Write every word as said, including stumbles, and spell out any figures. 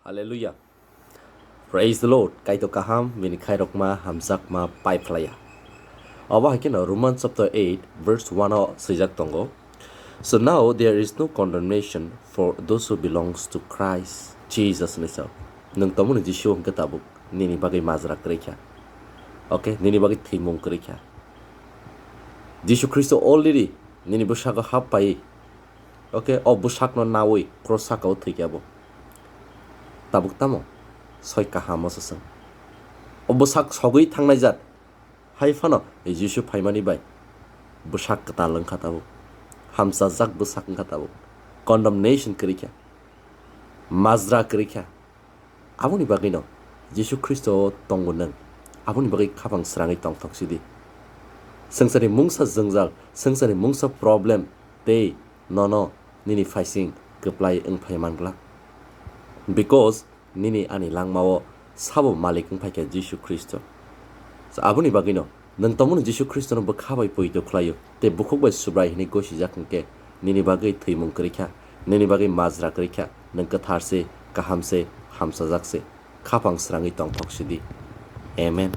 Hallelujah. Praise the Lord. Kaitor kaham, bini khairokma, hamjakma, pai phlaiya. Obo hai kheno Romans chapter eight, verse one o swijak tongo. So now there is no condemnation for those who belongs to Christ Jesus ni sao. Nwng tomoni Jisu hwnkhe tabuk nini bagwi majra kwrwi kha. Okay, nini bagwi thwimung kwrwi kha. Jisu Khristo already nini bwskango hap pai. Okay, o bwsakno nawi cross sakao thwi kha bo. Tabuk tamo soi kaham o se chwng. O bwsak sogwi thangnai jat. Hai phano Jisu phaimani bai bwsak kwtal wngkha tabuk. Hamchajak bwsak wngkha tabuk. Condemnation kwrwi kha. Majra kwrwi kha. Aboni bagwino Jisu Khristo tongo nwng. Aboni bagwi khapang srangwi tongthok sidi. Swngcharni mungsa jwngjal, swngcharni mungsa problem tei nono nini phaising kwplai wng phai man glak. Because nini ani langmao sabo malik wng phaikha Jisu Khristo. Sa aboni bagwino nwng tongmani Jisu Khristono bwkha bai poito khlaio tei bukhuk bai Subrai hwnwi gosijak hwnkhe nini bagwi thwimung kwrwi kha, nini bagwi majra kwrwi kha, nwng kwthar se, kaham se, hamchajak se. Khapang srangwi tongthok sidi. Amen.